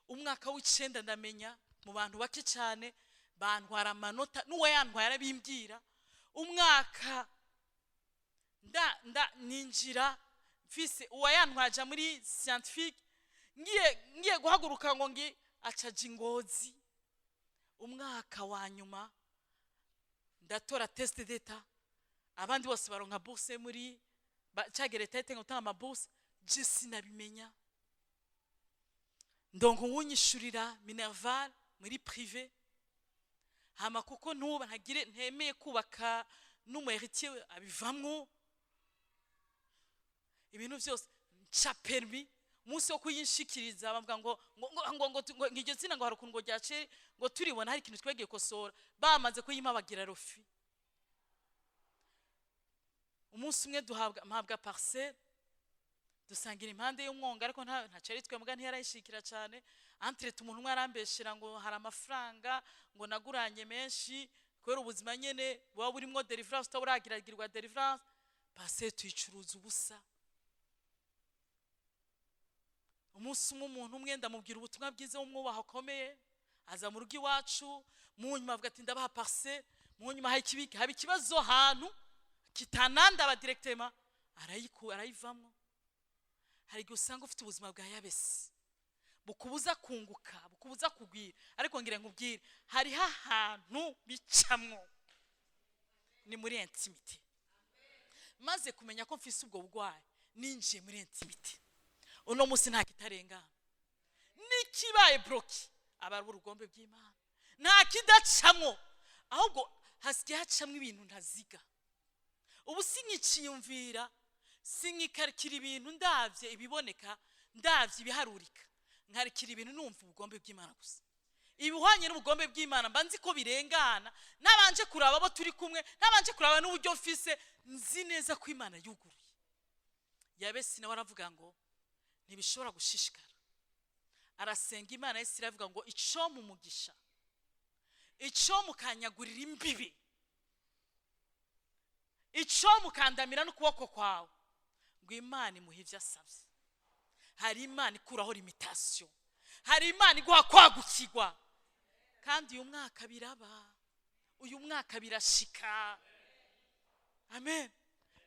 Umwaka w'icenda ndamenya mu bantu bake cyane, bantwara amanota, n'uwo yantwaye arabimbwira. Umwaka nda nda ninjira mfise uwayantwaye aja muri scientifique, ngiye guhaguruka ngo ngi acaja Ingozi. Umwaka wa nyuma ndatora test d'état, abandi bose baronka bourse muri cagere leta ngo gutanga amabourse, je sinabimenya. Ndonka uwunyishurira minerval muri privé. Hama kuko ntuba ntagire ntemeye kubaka n'umu héritier, abivamwo ibintu byose, nca permis. Umunsi wo kuyinshikiriza bavuga ngo iryo zina ngo hari ukuntu ngo ryaciye ngo turibona hari ikintu twagiye kosora. Bamaze kuyimpa bagira refus. Umunsi umwe duhabwa, mpabwa parcelle, dusangira impande y'umwonga, ariko ntaco yari twembwa, ntiyarayishikira cyane. Entre umuntu umwe arambeshera ngo hari amafaranga ngo naguranye menshi. Kubera ubuzima nyene buba burimwo délivrance, utaba uragiragirwa délivrance, parcelle tuyicuruza ubusa. Umunsi umwe, umuntu umwe ndamubwira ubutumwa bwiza w'umwubaha akomeye, aza mu rugo iwacu. Mu nyuma avuga ati: "Ndabaha parcelle." Mu nyuma haba ikibazo ahantu kitanandaba directement, arayivamwo. Hari igihe usanga ufite ubuzima bwa Yabesi bukubuza kunguka, bukubuza kugwira, ariko ngira nkubwire, hariho ahantu bicamwo, ni muri intimité. Maze kumenya ko mfise ubwo burwayi, ninjiye muri intimité. Uno munsi nta kitarengana, n'ikibaye bloqué aba ari urugombe bw'Imana, nta kidacamwo. Ahubwo hasigaye hacamwo ibintu ntaziga. Ubu sinkiciyumvira, sinkikarikira ibintu ndabye ibiboneka, ndabye ibiharurika. Nkarikira ibintu numva ubugombe bw'Imana gusa. Ibihwanye n'ubugombe bw'Imana mba nzi ko birengana, nabanje kuraba abo turi kumwe, nabanje kuraba n'uburyo mfise. Nzi neza ko Imana yuguruye. Yabesi nawe aravuga ngo ntibishobora gushishikara, arasenga Imana yesi, iravuga ngo ico mu mugisha, ico mukanyagurira imbibi, ico mukandamira n'ukuboko kwawe, ngo Imana imuhe ibyo asabye. Hari Imana ikuraho limitation, hari Imana iguha kwagukirwa. Kandi uyu mwaka biraba, uyu mwaka birashika. Amen.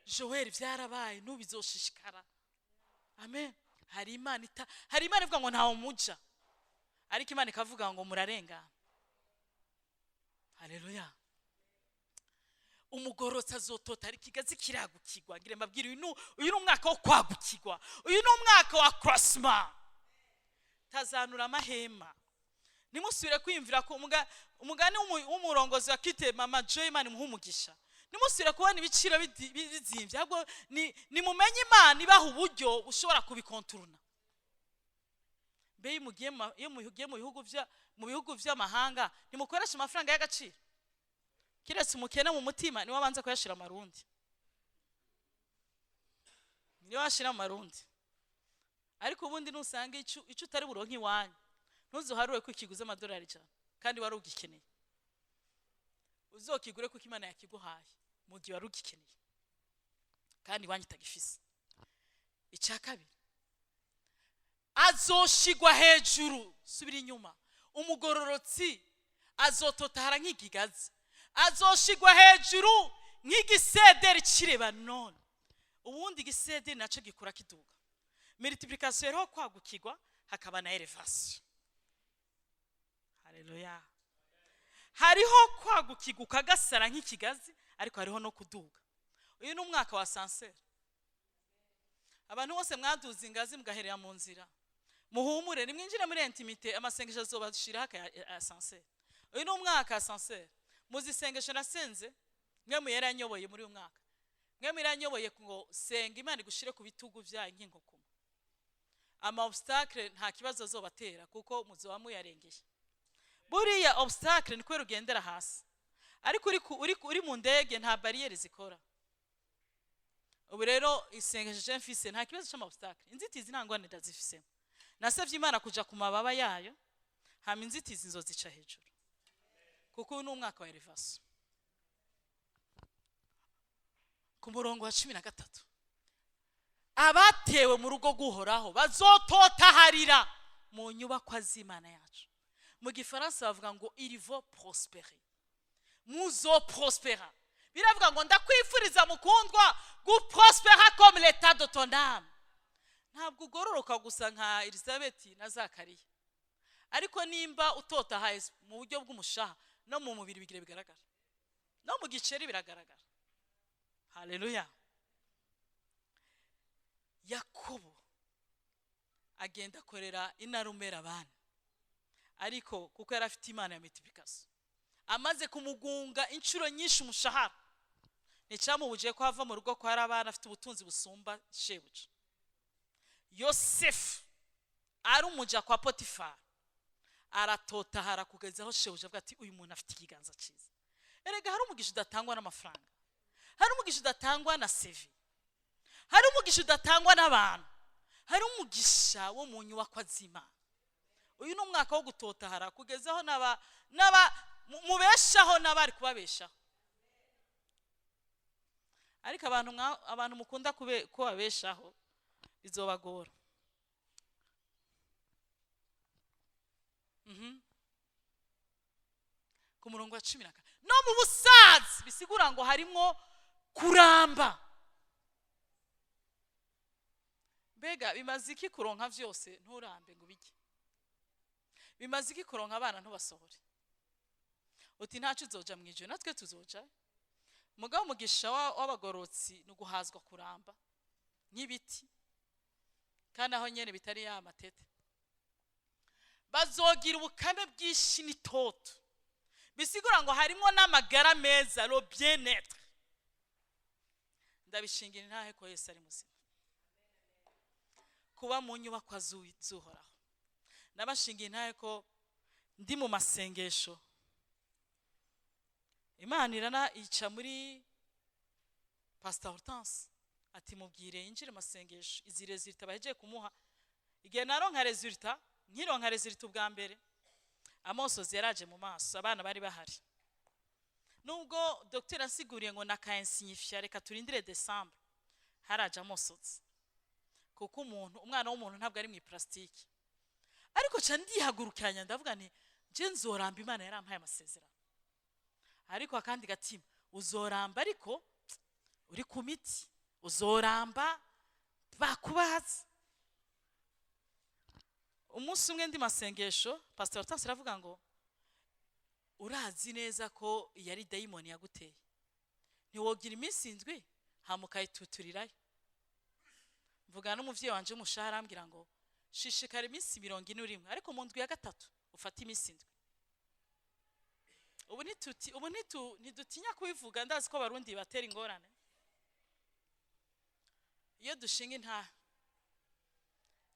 Joel, byarabaye, n'ubizoshishikara. Amen. Hari Imana ivuga ngo ntawe muja, ariko Imana ikavuga ngo murarengana. Haleluya. Umugororotsi azotota ariko ikigazi kiragukirwa. Ngire mbabwire, uyu ni umwaka wo kwagukirwa, uyu ni umwaka wa croissance. Tazanura amahema, ntimusubire kwiyumvira ko umugani w'umurongozi wa kite Mama Joy, Imana imuha umugisha, ntimusubire kubona ibiciro bizimvye, ahubwo nimumenye Imana ibaha uburyo bushobora kubikonturuna. Mbe iyo mugiye mu bihugu vy'amahanga, ntimukoresha amafaranga y'agaciro? Kiretse umukene mu mutima niwe abanza kuyashira amarundi, niwe washira amarundi. Ariko ubundi nusanga ico utari buronke iwanyu, ntuzuharure ko ikiguze amadolari 100 kandi wari ugikeneye. Uzokigure kuko Imana yakiguhaye mu gihe wari ugikeneye kandi iwanyu itagifise. Icya kabiri, azoshigwa hejuru. Subira inyuma. Umugororotsi azototahara nk'igigazi, azoshigwa hejuru nk'igisederi c'i Lebanoni. Ubundi igisederi nacyo gikura kiduga. Multiplication rero, kwagukirwa, hakaba na élévation. Haleluya. Hariho kwagukirwa ukagasara nk'ikigazi, ariko hariho no kuduga. Uyu ni umwaka wa ascenseur. Abantu bose mwaduze ingazi mugaherera mu nzira, muhumure, nimwinjire muri intimité, amasengesho azobashiraho aka ascenseur. Uyu ni umwaka ascenseur. Muzisengesho nasenze, mwe mu yaranyoboye muri uyu mwaka, mwe mu yaranyoboye ngo senga Imana igushire ku bitugu byayo nk'inkokoma. Ama obstacle nta kibazo azobatera kuko muzoba muyarengeye. Buriya obstacle ni kubera ugendera hasi, ariko uri mu ndege nta barrière zikora. Ubu rero isengesho je mfise, nta kibazo c'ama obstacle, inzitizi nta ngorane ndazifisemo. Nasavye Imana kuja ku mababa yayo, hama inzitizi nzozica hejuru, kuko uyu ni umwaka wa élévation. Ku murongo wa 13, abatewe mu rugo rw'Uhoraho bazototaharira mu nyubakwa z'Imana yacu. Mu Gifaransa bavuga ngo ils vont prospérer, muzoprospera. Biravuga ngo ndakwifuriza, mukundwa, guprospera comme l'état de ton âme. Ntabwo ugororoka gusa nka Elizabeth na Zakariya, ariko nimba utotahaye mu buryo bw'umushaha, no mu mubiri bigira bigaragara, no mu giceri biragaragara. Haleluya. Yakobo agenda akorera inarumera abana, ariko kuko yari afite Imana ya multiplication, amaze kumugunga inshuro nyinshi umushahara, nticyamubujije ko ava mu rugo ko hari abana afite ubutunzi busumba shebuja. Yosefu ari umuja kwa Potifari, aratotahara kugeza aho shebuja avuga ati: "Uyu muntu afite ikiganza cyiza." Erega hari umugisha udatangwa n'amafaranga, hari umugisha udatangwa na CV, hari umugisha udatangwa n'abantu, hari umugisha wo mu nyubakwa z'Imana. Uyu ni umwaka wo gutotahara kugeza aho n'aba n'aba Mubeshaho n'abari kubabeshaho. Ariko abantu mukunda ko babeshaho bizobagora. Ku murongo wa 14, no mu busaza, bisigura ngo harimwo kuramba. Mbega bimaze iki kuronka vyose nturambe ngo ubirye? Bimaze iki kuronka abana ntubasohore? Uti ntaco uzoja mu ijuru, natwe tuzoja. Mugabo umugisha w'abagororotsi ni uguhazwa kuramba nk'ibiti, kandi aho nyene bitari ya matete. Bazogira ubukame bwinshi n'itoto, bisigura ngo harimo n'amagara meza, le bien-être. Ndabishingira intahe ko Yesu ari muzima. Kuba mu nyubakwa z'Uhoraho, nabashingiye intahe ko ndi mu masengesho, Imana irana ica muri Pastor Hortense ati mubwire yinjire masengesho. Izi résultat bahejeje kumuha, igihe naronka résultat, nkironka résultat ubwa mbere, amosozi yaraje mu maso, abana bari bahari. Nubwo docteur asiguriye ngo naka insignifiant, reka turindire décembre, haraje amosozi, kuko umwana w'umuntu ntabwo ari mu plastique. Ariko ca ndihagurukiranya, ndavuga nti nje nzoramba, Imana yarampaye amasezerano. Ariko akandi gatima, uzoramba ariko uri ku miti, uzoramba bakubaza. Umunsi umwe ndi masengesho, Pastor Hortense aravuga ngo urazi neza ko yari dayimoni yaguteye, ntiwogira iminsi 7 hama ukayituturirayo. Mvugana n'umuvyeyi wanje w'umushahara, arambwira ngo shishikara iminsi 40 urimwe, ariko mu ndwi ya gatatu ufate iminsi 7. Ubu ntituti, ubu ntidutinya kubivuga. Ndazi ko Abarundi batera ingorane iyo dushinga intaha.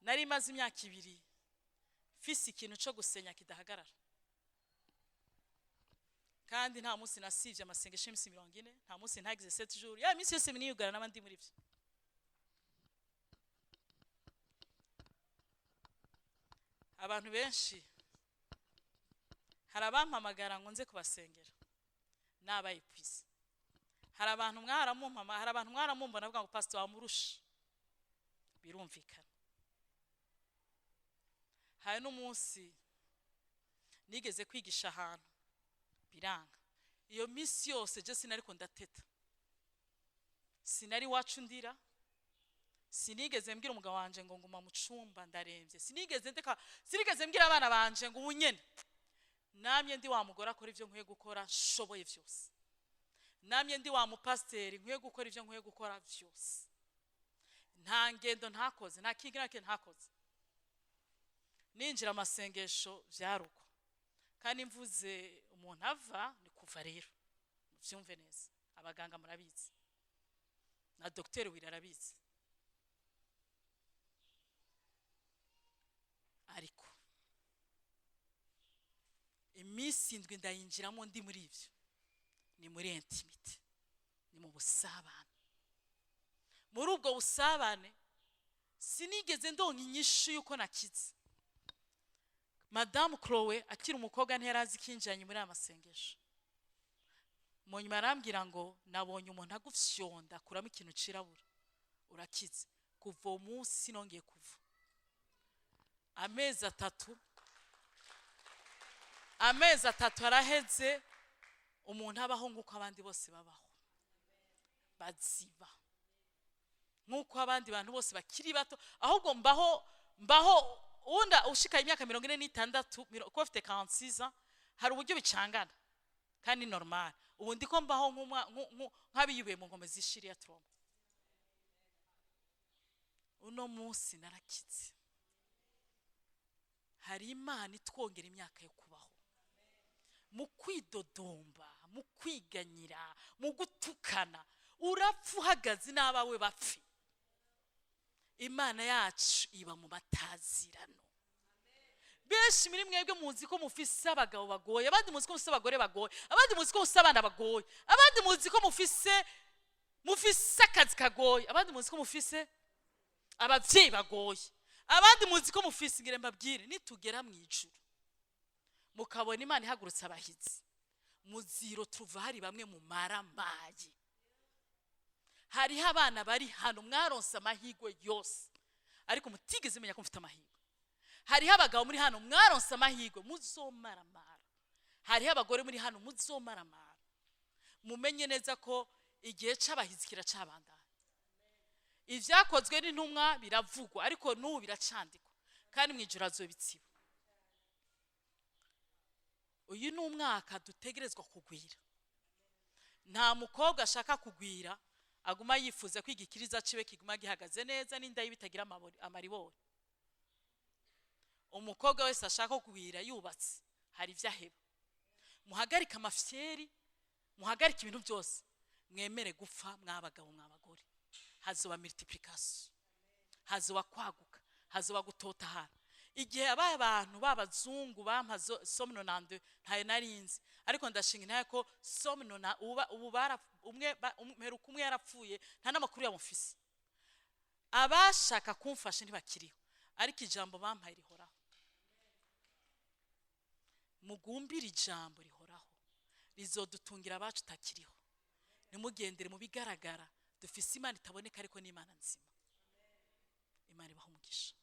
Nari maze imyaka 2 mfise ikintu co gusenya kidahagarara, kandi nta munsi nasivye amasengesho y'iminsi 40, nta munsi ntagize sept jours. Ya minsi yose niyugara n'abandi muri vyo. Abantu benshi hari abampamagara ngo nze kubasengera nabaye kwisi. Hari abantu mwaramumpama, hari abantu mwaramumbona bavuga ngo pastor wamurusha, birumvikana. Hari n'umunsi nigeze kwigisha ahantu biranga, iyo minsi yose je sinariko ndateta, sinari wacu ndira, sinigeze mbwira umugabo wanje ngo nguma mu cumba ndaremvye, sinigeze ndeka, sinigeze mbwira abana banje ngo ubu nyene. Namye ndi wa mugore akora ivyo nkwiye gukora nshoboye vyose, namye ndi wa mupasiteri nkwiye gukora ivyo nkwiye gukora vyose. Nta ngendo ntakoze, nta kintu na kimwe ntakoze. Ninjira amasengesho vyaruko, kandi mvuze umuntu ava ni kuva rero, muvyumve neza, abaganga murabizi na docteur Wira arabizi. Ariko iminsi 7 ndayinjiramo ndi muri ivyo, ni muri intimité, ni mu busabane. Muri ubwo busabane sinigeze ndonka inyishu yuko nakize. Madame Chloe akiri umukobwa ntiyarazi ikinjanye muri aya masengesho. Mu nyuma arambwira ngo nabonye umuntu agufyonda akuramo ikintu cirabura, urakize. Kuva uwo munsi nongeye kuva amezi 3, amezi 3 araheze, umuntu abaho nk'uko abandi bose babaho, baziba nk'uko abandi bantu bose bakiri bato. Ahubwo mbaho wunda ushika imyaka 46, kuba ufite 46 ans, hari uburyo bicangana kandi normal. Ubu ndiko mbaho nk'abiyubuye mu ngoma zishiriya trauma. Uno munsi narakitse. Hari Imana itwongera imyaka yo kubaho. Mu kwidodomba, mu kwiganyira, mu gutukana, urapfa uhagaze n'abawe bapfi. Imana yacu iba mu matazirano. Benshi muri mwebwe muzi ko mufise abagabo bagoye, abandi muzi ko mufise abagore bagoye, abandi muzi ko mufise abana bagoye, abandi muzi ko mufise akazi kagoye, abandi muzi ko mufise abavyeyi bagoye, abandi muzi ko mufise. Ngire mbabwire, nitugera mu ijuru mukabona Imana ihagurutse abahizi, Muziro tuva hari bamwe mu maramaye. Hariho abana bari hano mwaronse amahirwe yose, ariko mutigeze menya ko mufite amahirwe. Hariho abagabo muri hano mwaronse amahirwe, muzomaramara. Hariho abagore muri hano muzomaramara. Mumenye neza ko igihe c'abahizi kiracabandanya. Ibyakozwe n'intumwa biravugwa, ariko n'ubu biracandikwa, kandi mu ijoro hazoba. Uyu ni umwaka dutegerezwa kugwira. Nta mukobwa ashaka kugwira aguma yifuza ko igikiriza ciwe kiguma gihagaze neza n'inda yiwe itagira amaribori. Umukobwa wese ashaka kugwira yubatse, hari ibyo aheba. Muhagarike amafyeri, muhagarike ibintu byose, mwemere gupfa. Mwabagabo, mwabagore, hazoba multiplication, hazoba kwaguka, hazoba gutotahara. Igihe abaye abantu b'abazungu bampa psaume 92, ntayo narinzi, ariko ndashinga intaye ko psaume nona uba ubu bara umwe mperuka umwe yarapfuye, nta n'amakuru yabo mfise. Abashaka kumfasha ntibakiriho, ariko ijambo bampaye rihoraho. Mugumbire ijambo rihoraho, rizodutungira abacu utakiriho. Ntimugendere mu bigaragara. Dufise Imana itaboneka, ariko ni Imana nzima. Imana ibaha umugisha.